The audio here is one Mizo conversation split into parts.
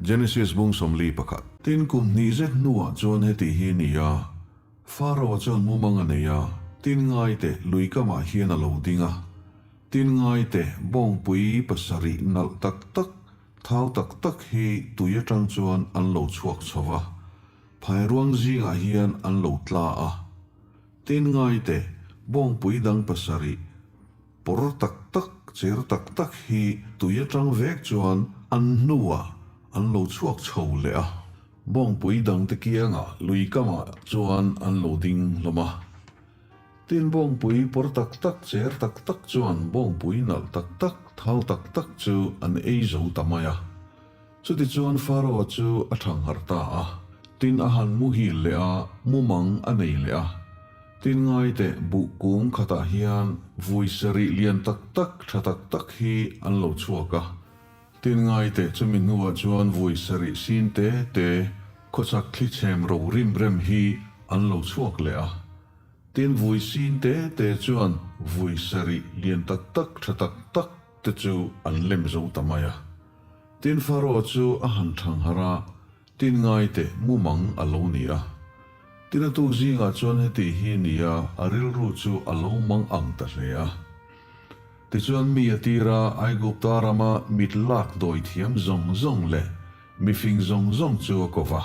Genesis bung 41. Tin, kum hnih zet hnuah chuan heti hi ni a, Pharaoh-a chuan mumang a nei a, tin ngaite lui kamah hian a lo ding a. Tin ngaite bawngpui pasarih nalh tak tak, thau tak tak hi tui atang chuan an lo chhuak chho va, phairuang zingah hian an lo tla a. Tin ngaite bawngpui dang pasarih pawr tak tak, cher tak tak hi tui atang vek chuan an hnuah an lo chhuak chho leh a. Bawngpui dangte kiangah lui kamah chuan an lo ding hlawm a. Tin bawngpui pawr tak tak, cher tak tak chuan bawngpui nalh tak tak, thau tak tak chu an ei zo ta mai a. Chutichuan Pharaoh chu a thangharh ta a. Tin a han muhil leh a, mumang a nei leh a. Tin ngaiteh buh kung khatah hian vui sarih lian tak tak, tha tak tak hi an lo chhuak a. Tin ngaiteh chumi hnuah chuan vui sarih sin te te khawchhak thli chhem ro rim rem hi an lo chhuak leh a. Tin vui sin te te chuan vui sarih lian tak tak tha tak tak te chu an lem zo ta mai a. Tin Pharaoh chu a han thang harh a, tin ngaiteh mumang a lo ni a. Tin a tuk zingah chuan heti hi ni a, a rilru chu a lo mang ang ta hle a. Tichuan mi a tir a, Aigupta rama mit lak dawi thiam zawng zawng leh mifing zawng zawng chu a ko va.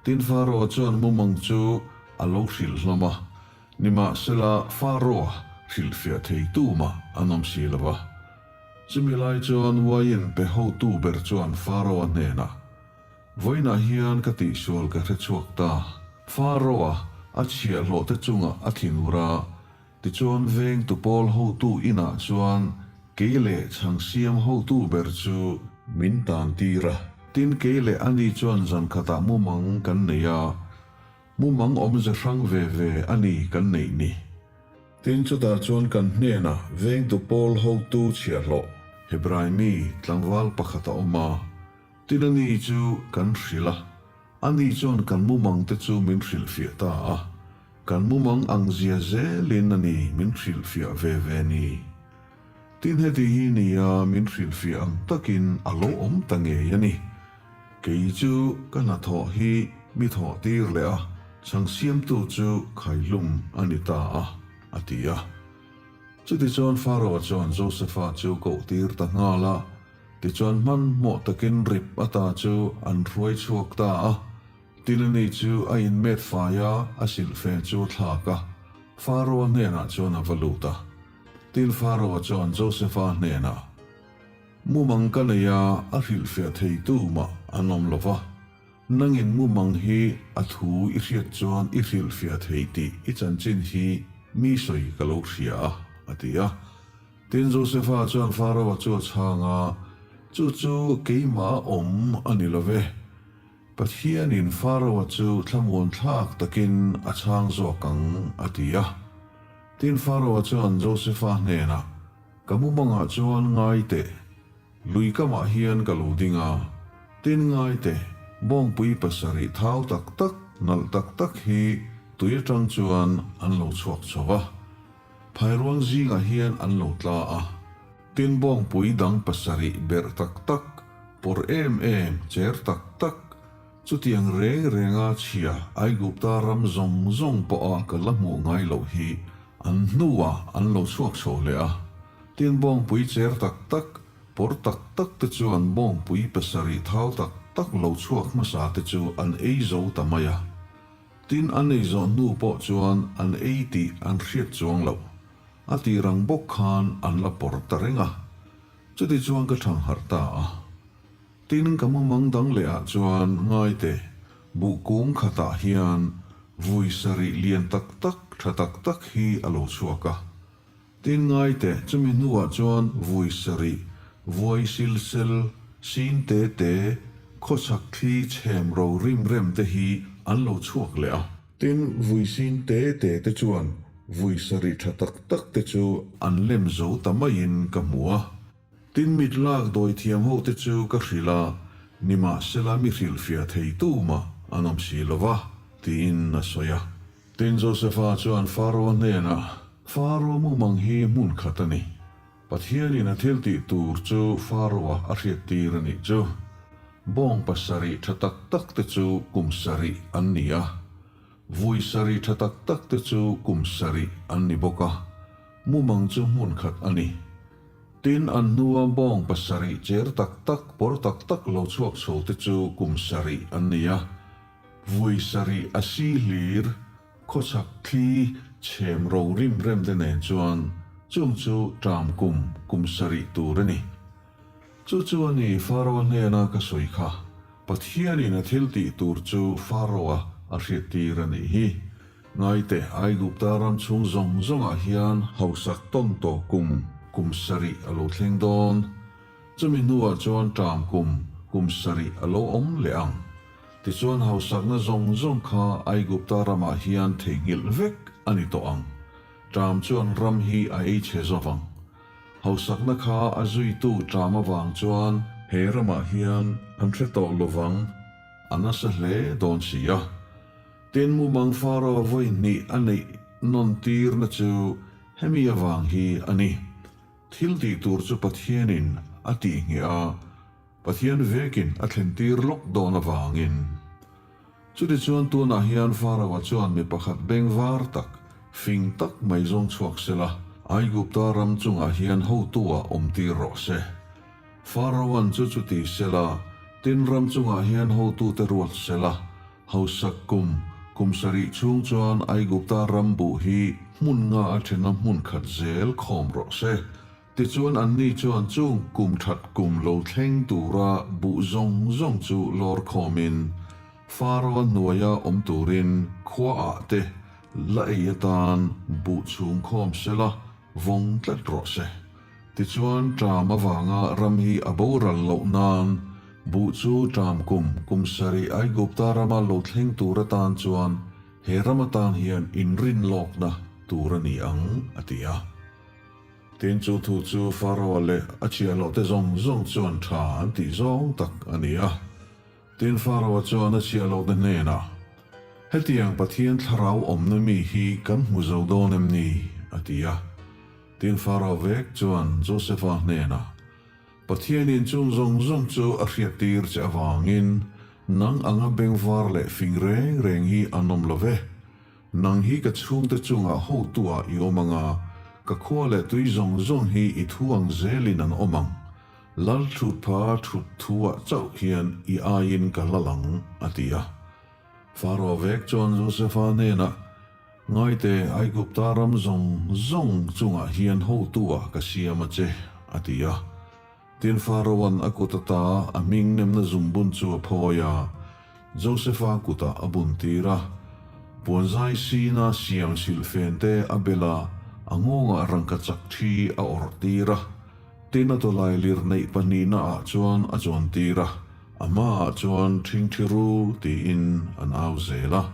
Tin Pharaoh chuan mumang chu a lo hrilh hlawm a, nimahsela Pharaoh hrilhfiah thei tumah an awm si lo va. Chumi lai chuan uaiin pe hotu ber chuan Pharaoh-a hnenah, Vawiinah hian ka tihsual ka hre chhuak ta. Pharaoh-a a chhiahhlawhte chungah a thinur a, Tichuan vengtu pawl hotu inah chuan kei leh chhang siam hotu ber chu min tan tir a. Tin kei leh ani chuan zan khatah mumang kan nei a, mumang awmze hrang ve ve a ni kan neih ni. Tin chutah chuan kan hnenah vengtu pawl hotu chhiahhlawh Hebrai mi tlangval pakhat a awm a, tin ani chu kan hrilh a. Ani chuan kan mumang te chu min hrilhfiah ta a, kan mumang ang zia zelin a ni min hrilhfiah ve ve ni. Tin heti hi nia min hrilhfiah ang takin a lo awm ta ngei a ni. Kei chu ka hnathawh hi mi thawh tir leh a, chhang siamtu chu khaihlum a ni ta a, a ti a. Chutichuan Pharaoh chuan Josefa chu koh tir ta nghal a. Tichuan hmanhmawh takin rip ata chu an hruai chhuak ta a, Tilani chu a inmet fai a, a silhfen chu a thlak a, Pharaoh-a hnenah chuan a va lut a. Tin Pharaoh-a chuan Josefa hnenah, Mumang ka nei a, a hrilhfiah theitu mah an awm lo va, nangin mumang hi a thu i hriat chuan i hrilhfiah thei tih i chanchin hi mi sawi ka lo hria a, a ti a. Tin, Josefa chuan Pharaoh-a chu a chhang a, Chu chu keimah a awm a ni lo ve. Pathianin Pharaoh-a chu thlamuan thlak takin a chhang zawk ang, a ti a. Tin, Pharaoh-a chuan Josefa hnenah, Ka mumangah chuan ngai teh, lui kamah hian ka lo ding a. Tin, ngai teh, bawngpui pasarih thau tak tak, nalh tak tak hi tui atang chuan an lo chhuak chho va. Phairuang zingah hian an lo tla a, tin bawngpui dang pasarih berh tak tak, pawr em em, cher tak tak, chutiang reng renga chhia Aigupta ram zawng zawng pawha ka la hmuh ngai loh hi an hnuah an lo chhuak chho leh a. Tin bawngpui cher tak tak, pawr tak tak te chuan bawngpui pasarih thau tak tak lo chhuak hmasa te chu an ei zo ta mai a. Tin, an ei zawh hnu pawh chuan an ei tih an hriat chuang loh. A tir ang bawk khan an la pawr ta reng a. Chuti chuan ka thang harh ta a. Tin, ka mumang dang leh ah chuan ngaite buh kung khatah hian vui sarih lian tak tak, tha tak tak hi a lo chhuak a. Tin ngaite chumi hnuah chuan vui sarih, vuai silsel, sin te te, khawchhak thli chhem ro rim rem te hi an lo chhuak leh a. Tin vui sin te te te chuan vui sarih tha tak tak te chu an lem zo ta maiin ka hmu a. Tin mit lak dawi thiam ho te chu ka hrilh a, nimahsela mi hrilhfiah thei tu mah an awm si lo va, tiin a sawi a. Tin Josefa chuan Pharaoh hnenah, Pharaoh mumang hi hmun khat a ni. Pathianin a thil tih tur chu Pharaoh-a a hriattir a nih chu. Bawng pasarih tha tak tak te chu kum sarih an ni a, vui sarih tha tak tak te chu kum sarih an ni bawk a, mumang chu hmun khat a ni. Tin, an hnua bawng pasarih cher tak tak, pawr tak tak lo chhuak chho te chu kum sarih an ni a, vui sarih a si hlir, Khawchhak thli chhem ro rim rem te nen chuan chung chu ṭam kum kum sarih tur a ni. Chu chu a ni Pharaoh hnena ka sawi kha, Pathianin a thil tih tur chu Pharaoh-a a hriattir a nih hi. Ngaite, Aigupta ram chhung zawng zawngah hian hausak tawn tawh kum kum sarih a lo thleng dawn. Chumi hnuah chuan ṭam kum kum sarih a lo awm leh ang. Tichuan hausakna zawng zawng kha Aigupta ramah hian theihnghilh vek a ni tawh ang. Ṭam chuan ram hi a ei chhe zawk ang. Hausakna kha a zuitu ṭam avang chuan he ramah hian an hre tawh lovang, a nasa hle dawn si a. Tin, mumang Pharaoh vawi hnih a neih nawn tirna chu hemi avang hi a ni. Thil tih tur chu Pathianin a tih ngheh a. Pathian vekin a thlentir lawk dawn avangin. Chutichuan tunah hian Pharaoh-a chuan mi pakhat beng var tak, fing tak mai zawng chhuak sela, Aigupta ram chungah hian hotu-ah awmtir rawh se. Pharaoh-a'n chu chuti sela, tin ram chungah hian hotute ruat sela, hausak kum, kum sarih chhung chuan Aigupta ram buh hi hmun nga a thena hmun khat zel khawm rawh se. Tichuan anni chuan chung kum that kum lo thleng tura buh zawng zawng chu lawr khawmin Pharaoh-a hnuaia awm turin khuaah te la ei atan buh chhung khawm sela vawng tlat rawh se. Tichuan ṭam avanga ram hi a boral loh nan buh chu ṭam kum kum sarih Aigupta rama lo thleng tur atan chuan he ram atan hian inrin lawkna tur a ni ang, a ti a. Tin, chu thu chu Pharaoh-a leh a chhiahhlawhte zawng zawng chuan tha an tih zawng tak a ni a. Tin, Pharaoh-a chuan a chhiahhlawhte hnenah, Hetiang Pathian thlarau awmna mi hi kan hmu zo dawn em ni? a ti a. Tin, Pharaoh vek chuan Josefa hnenah, Pathianin chung zawng zawng chu a hriattir che avangin nang anga bengvar leh fing reng reng hi an awm lo ve. Nang hi ka chhungte chungah hotuah i awm ang a, ka khua leh tui zawng zawng hi i thu ang zelin an awm ang. Lal thut pha thut thuah chauh hian i aiin ka lal ang, a ti a. Pharaoh vek chuan Josefa hnenah, Ngaite, Aigupta ram zawng zawng chungah hian hotuah ka siam a che, a ti a. Tin, Pharaoh-a'n a kut ata a hming nemna zungbun chu a phawi a, Josefa kutah a buntir a. Puanzai sina siam silhfen te a bel a, a nghawngah rangka chak thi a awrhtir a. Tin, a tawlai lir neih pahnihnaah chuan a chuantir a, a hmaah chuan Ṭhingṭhi ru tiin an au zel a.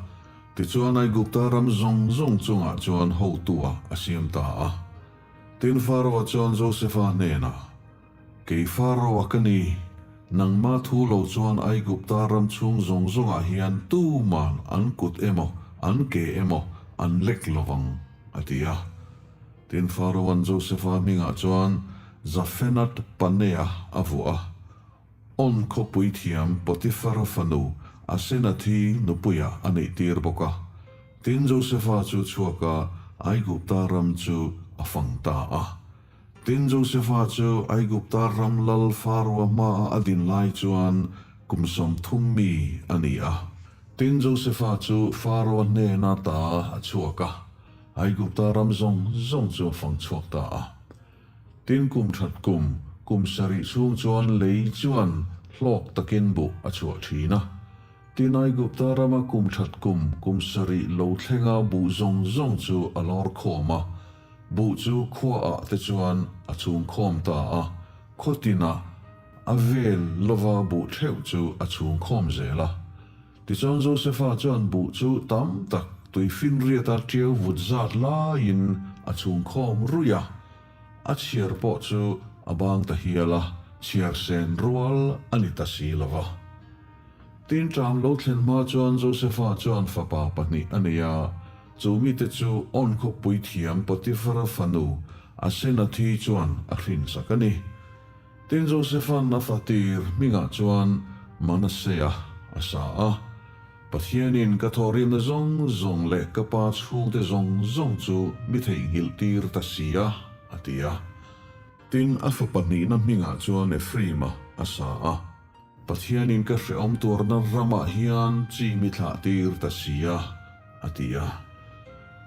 Tichuan, Aigupta ram zawng zawng chungah chuan hotu-ah a siam ta a. Tin, Pharaoh-a chuan Josefa hnenah, Kei Pharaoh-a ka ni, nangmah thu lo chuan Aigupta ram chhung zawng zawngah hian tuman an kut emaw, an ke emaw an lek lo vang, a ti a. Tin, Pharaoh-a'n Josefa hmingah chuan Zafenath-Panea a vuah a. On khawpui thiam Potiphar-a fanu Asenath-i nupuiah a neihtir bawk a. Tin, Josefa chu chhuak a, Aigupta ram chu a fang ta a. Tin, Josefa chu Aigupta ram lal Pharaoh-a hmaah a din lai chuan kum 30 mi a ni a. Tin, Josefa chu Pharaoh-a hnena ta a chhuak a, Aigupta ram zawng zawng chu a fang chhuak ta a. Tin, kum that kum, kum sarih chhung chuan lei chuan hlawk takin buh a chhuah thin a. Tin, Aigupta rama kum that kum, kum sarih lo thlenga buh zawng zawng chu a lawr khawm a. Buh chu khuaah te chuan a chhung khawm ta a, khaw tinah a vel lova buh theuh chu a chhung khawm zel a. Tichuan Josefa chuan buh chu tam tak tuifinriata ṭiau vut zat laiin a chhung khawm ruih a, a chhiar pawh chu a bang ta hial a, chhiar sen rual a ni ta si lo va. Tin ṭam lo thlen hma chuan Josefa chuan fapa pahnih a nei a, chu mite chu awn khawpui thiam Potifara fanu Asenathi chuan a hrinsak a ni. Tin Josefa'n a fatir hmingah chuan Manasea a sa a. Pathianin ka thawhrimna zawng zawng leh ka pa chhungte zawng zawng chu mi theihnghilh tir ta si a, a ti a. Tin, a fapa hnihna hmingah chuan Ephraim-a a sa a. Pathianin ka hrehawm tuarna ramah hian chi mi thlah tir ta si a, a ti a.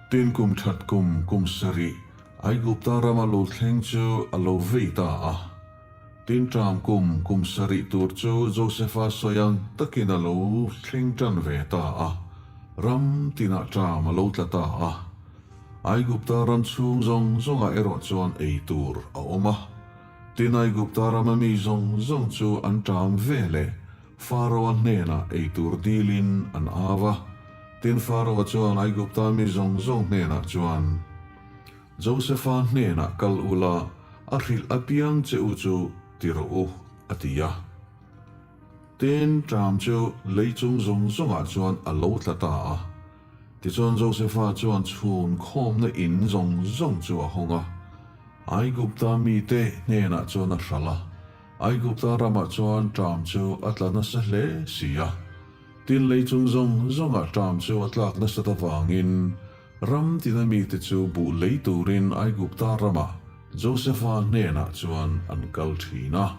Tin, kum that kum kum sarih Aigupta rama lo thleng chu a lo vei ta a. Tin ṭam kum kum sarih tur chu Josefa sawi ang takin a lo thleng ṭan ve ta a, ram tinah ṭam a lo tla ta a. Aigupta ram chhung zawng zawngah erawh chuan ei tur a awm a. Tin Aigupta rama mi zawng zawng chu an ṭam ve leh Faro-a hnenah ei tur dilin an au a. Tin Faro-a chuan Aigupta mi zawng zawng hnenah chuan, Josefa hnenah kal ula, a hrilh apiang che u chu ti rawh u, a ti a. Tin, ṭam chu lei chung zawng zawngah chuan a lo tla ta a. Tichuan Josefa chuan chhun khawmna in zawng zawng chu a hawng a, Aigupta mite hnenah chuan a hralh a. Aigupta ramah chuan ṭam chu a tla nasa hle si a. Tin, lei chung zawng zawngah ṭam chu a tlak nasat avangin, Ram tina mite chu buh lei turin Aigupta ramah Josefa hnenah chuan an kal thin a.